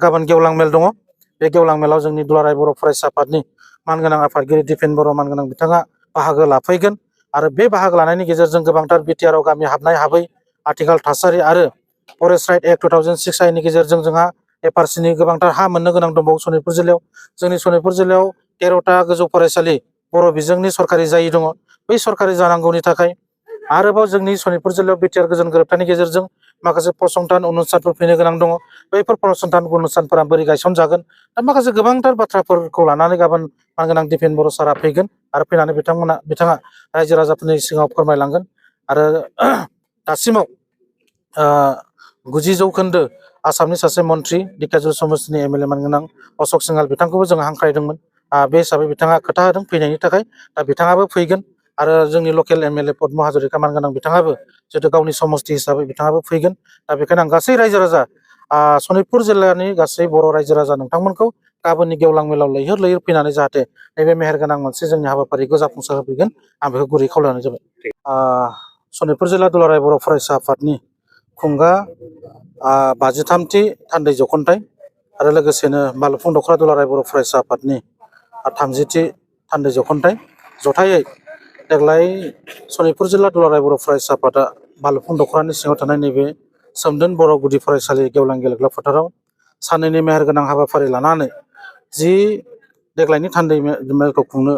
गाबोन गेवलां मेल दङ बे गेवलां मेलाव जोंनि दुलाराय बर' फरायसा आफादनि मानगोनां आफादगिरि दिपेन बर' मानगोनां बिथाङा बाहागो लाफैगोन आरो बे बाहागो लानायनि गेजेरजों गोबांथार बिटिआरआव गामि हाबनाय हाबै आथिखाल थासारि आरो फरेस्ट राइट एक्ट 2006 आइनि गेजेरजों जोंहा एफआरसिनि गोबांथार हा मोननो गोनां दंबावो सनितपुर जिल्लायाव जोंनि सनितपुर जिल्लायाव 13टा गोजौ फरायसालि बर' बिजोंनि सरकारि जायै दङ बै सरकारि जानांगौनि थाखाय आरोबाव जोंनि सनितपुर जिल्लायाव बिटिआर गोजोन गोरोबथानि गेजेरजों माखासे फसंथान अनुस्थानफोर फैनो गोनां दङ बैफोर फसंथान अनुस्थानफोरा बोरै गायसनजागोन दा माखासे गोबांथार बाथ्राफोरखौ लानानै गाबोन मानगोनां दिपेन बर' सारा फैगोन आरो फैनानै बिथाङा रायजो राजाफोरनि सिगाङाव फोरमायलांगोन आरो दासिमाव 90 जौखोन्दो आसामनि सासे मन्त्रि धिकियाजुलि समस्तिनि एमएलए मानगोनां अशक सिंहाल बिथांखौबो जों हांख्रायदोंमोन बे हिसाबै बिथाङा खोथा होदों फैनायनि थाखाय दा बिथाङाबो फैगोन आरो जोंनि लकेल एमएलए पद्म हाजरिका मानगोनां बिथाङाबो जिहेतु गावनि समस्ति हिसाबै बिथाङाबो फैगोन दा बेखायनो आं गासै रायजो राजा सनितपुर जिल्लानि गासै बर' रायजो राजा नोंथांमोनखौ गाबोननि गेवलां मेलाव लैहोर लैहोर फैनानै जाहाथे नैबे मेहेरगोनां मोनसे जोंनि हाबाफारिखौ जाफुंसार होफैगोन आं बेखौ गुरै खावलायनाय जाबाय सनितपुर जिल्ला दुलाराय बर' फरायसा आफादनि खुंगा 53थि थान्दै जख'न्थाइ आरो लोगोसेनो बालुफुं दख'रा दुलाराय बर' फरायसा आफादनि 30थि थान्दै जख'न्थाइ जथायै देग्लाय सनितपुर जिल्ला दुलाराय बर' फरायसा आफादा बालुफुं दख'रानि सिङाव थानाय नैबे सोमदोन बर' गुदि फरायसालि गेवलां गेलेग्रा फोथाराव साननैनि मेहेरगोनां हाबाफारि लानानै जि देग्लायनि थान्दै मेलखौ खुंनो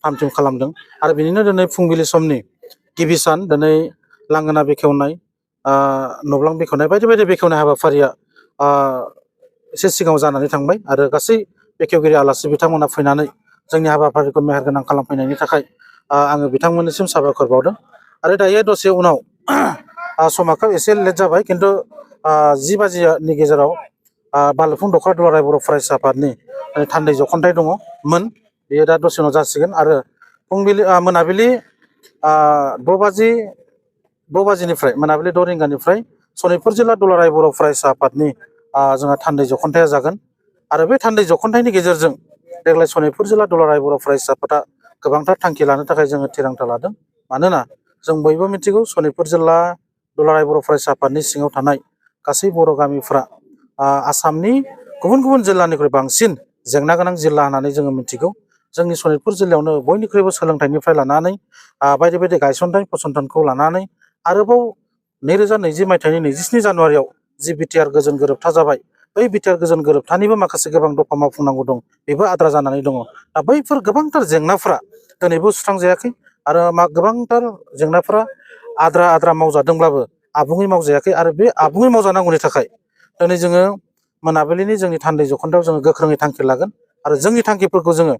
थाम थिम खालामदों आरो बिनिनो दिनै फुंबिलि समनि गिबि सान दिनै लांगोना बेखेवनाय नब्लां बेखेवनाय बायदि बायदि बेखेवनाय हाबाफारिया एसे सिगाङाव जानानै थांबाय आरो गासै बेखेवगिरि आलासि बिथांमोना फैनानै जोंनि हाबाफारिखौ मेहेरगोनां खालामफैनायनि थाखाय आङो बिथांमोननिसिम साबायखर बावदों आरो दायो दसे उनाव समाखौ एसे लेट जाबाय खिन्थु 10 बाजिनि गेजेराव बालुफुं दख'रा दुलाराय बर' फरायसा आफादनि थान्दै जख'न्थाइ दङमोन बेयो दा दसे उनाव जासिगोन आरो फुंबिलि मोनाबिलि 6 बाजिनिफ्राय मोनाबिलि 6 रिंगानिफ्राय सनितपुर जिल्ला दुलाराय बर' फरायसा आफादनि जोंहा थान्दै जख'न्थाइया जागोन आरो बे थान्दै जख'न्थाइनि गेजेरजों देग्लाय सनितपुर जिल्ला दुलाराय बर' फरायसा आफादा गोबांथार थांखि लानो थाखाय जोङो थिरांथा लादों मानोना जों बयबो मिथिगौ सनितपुर जिल्ला दुलाराय बर' फरायसा आफादनि सिङाव थानाय गासै बर' गामिफ्रा आसामनि गुबुन गुबुन जिल्लानिख्रुइ बांसिन जेंना गोनां जिल्ला होननानै जोङो मिथिगौ जोंनि सनितपुर जिल्लायावनो बयनिख्रुइबो सोलोंथाइनिफ्राय लानानै बायदि बायदि गायसनथाय फसंथानखौ लानानै आरोबाव 2020 मायथाइनि 27 जानुवारियाव जि बिटिआर गोजोन गोरोबथा जाबाय बै बिटिआर गोजोन गोरोबथानिबो माखासे गोबां दफा मावफुंनांगौ दं बेबो आद्रा जानानै दङ दा बैफोर गोबांथार जेंनाफ्रा दिनैबो सुस्रांजायाखै आरो गोबांथार जेंनाफ्रा आद्रा मावजादोंब्लाबो आबुङै मावजायाखै आरो बे आबुङै मावजानांगौनि थाखाय दिनै जोङो मोनाबिलिनि जोंनि थान्दै जख'न्थायाव जोङो गोख्रोङै थांखि लागोन आरो जोंनि थांखिफोरखौ जोङो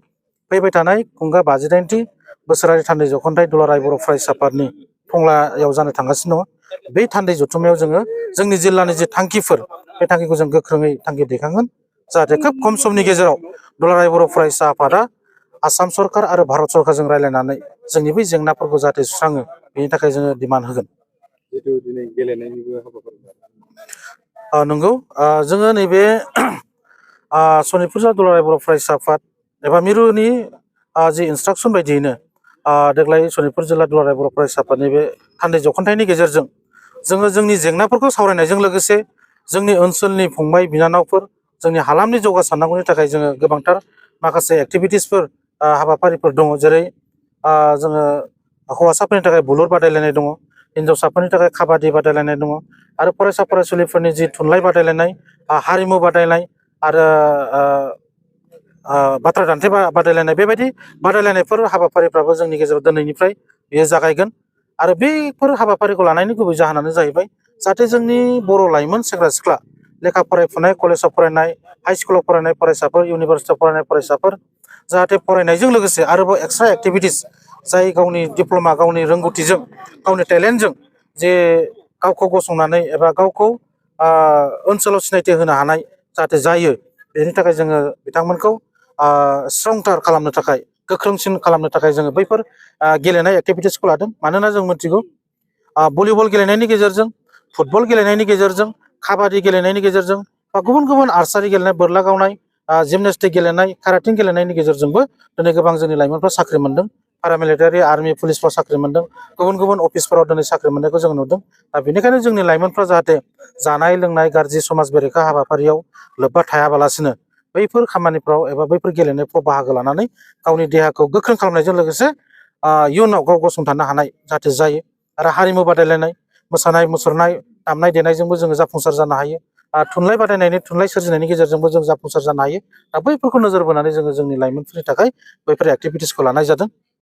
फैबाय थानाय खुंगा 52थि बोसोरारि थान्दै जख'न्थाइ दुलाराय बर' फरायसा आफादनि टंलायाव जानो थांगासिनो दङ बे थान्दै जथुम्मायाव जोङो जोंनि जिल्लानि जे थांखिफोर बे थांखिखौ जों गोख्रोङै थांखि दैखांगोन जाहाथे खोब खम समनि गेजेराव दुलाराय बर' फरायसा आफादा आसाम सरकार आरो भारत सरकारजों रायज्लायनानै जोंनि बै जेंनाफोरखौ जाहाथे सुस्राङो बेनि थाखाय जोङो डिमान्ड होगोन जिहेतु दिनै गेलेनायनिबो हाबाफारि नंगौ जोङो नैबे सनितपुर जिल्ला दुलाराय बर' फरायसा आफाद एबा मिरुनि जि इन्सट्राक्सन बायदियैनो देग्लाय सनितपुर जिल्ला दुलाराय बर' फरायसा आफादनि बे थान्दै जख'न्थाइनि गेजेरजों जोङो जोंनि जेंनाफोरखौ सावरायनायजों लोगोसे जोंनि ओनसोलनि फंबाय बिनानावफोर जोंनि हालामनि जौगासारनांगौनि थाखाय जोङो गोबांथार माखासे एक्टिभिटिसफोर हाबाफारिफोर दङ जेरै जोङो हौवासाफोरनि थाखाय बुलुर बादायलायनाय दङ हिन्जावसाफोरनि थाखाय काबादि बादायलायनाय दङ आरो फरायसा फरायसुलिफोरनि जि थुनलाइ बादायलायनाय हारिमु बादायनाय आरो बाथ्रा दान्थेनाय बादायलायनाय बेबायदि बादायलायनायफोर हाबाफारिफ्राबो जोंनि गेजेराव दिनैनिफ्राय बेयो जागायगोन आरो बेफोर हाबाफारिखौ लानायनि गुबै जाहोनानो जाहैबाय जाहाथे जोंनि बर' लाइमोन सेंग्रा सिख्ला लेखा फरायफुनाय कलेजाव फरायनाय हाइ स्कुलाव फरायनाय फरायसाफोर इउनिभारसिटियाव फरायनाय फरायसाफोर जाहाथे फरायनायजों लोगोसे आरोबाव एक्सट्रा एक्टिभिटिस जाय गावनि डिप्ल'मा गावनि रोंगौथिजों गावनि टेलेन्टजों जे गावखौ गसंनानै एबा गावखौ ओनसोलाव सिनायथि होनो हानाय जाहाथे जायो बेनि थाखाय जोङो बिथांमोनखौ स्ट्रंथार खालामनो थाखाय गोख्रोंसिन खालामनो थाखाय जोङो बैफोर गेलेनाय एक्टिभिटिसखौ लादों मानोना जों मिथिगौ भलिबल गेलेनायनि गेजेरजों फुटबल गेलेनायनि गेजेरजों काबादि गेलेनायनि गेजेरजों बा गुबुन गुबुन आर्सारि गेलेनाय बोरला गावनाय जिमनास्टिक गेलेनाय काराटिं गेलेनायनि गेजेरजोंबो दिनै गोबां जोंनि लाइमोनफ्रा साख्रि मोन्दों पारामिलिटारि आर्मि पुलिसफ्राव साख्रि मोन्दों गुबुन गुबुन अफिसफोराव दिनै साख्रि मोननायखौ जों नुदों दा बेनिखायनो जोंनि लाइमोनफ्रा जाहाथे जानाय लोंनाय गाज्रि समाज बेरेखा हाबाफारियाव लोब्बा थायाबालासिनो बैफोर खामानिफ्राव एबा बैफोर गेलेनायफ्राव बाहागो लानानै गावनि देहाखौ गोख्रों खालामनायजों लोगोसे इयुनाव गाव गसंथानो हानाय जाहाथे जायो आरो हारिमु बादायलायनाय मोसानाय मुसुरनाय दामनाय देनायजोंबो जोङो जाफुंसार जानो हायो थुनलाइ बादायनायनि थुनलाइ सोरजिनायनि गेजेरजोंबो जों जाफुंसार जानो हायो दा बैफोरखौ नोजोर बोनानै जोङो जोंनि लाइमोनफोरनि थाखाय बैफोर एक्टिभिटिसखौ लानाय जादों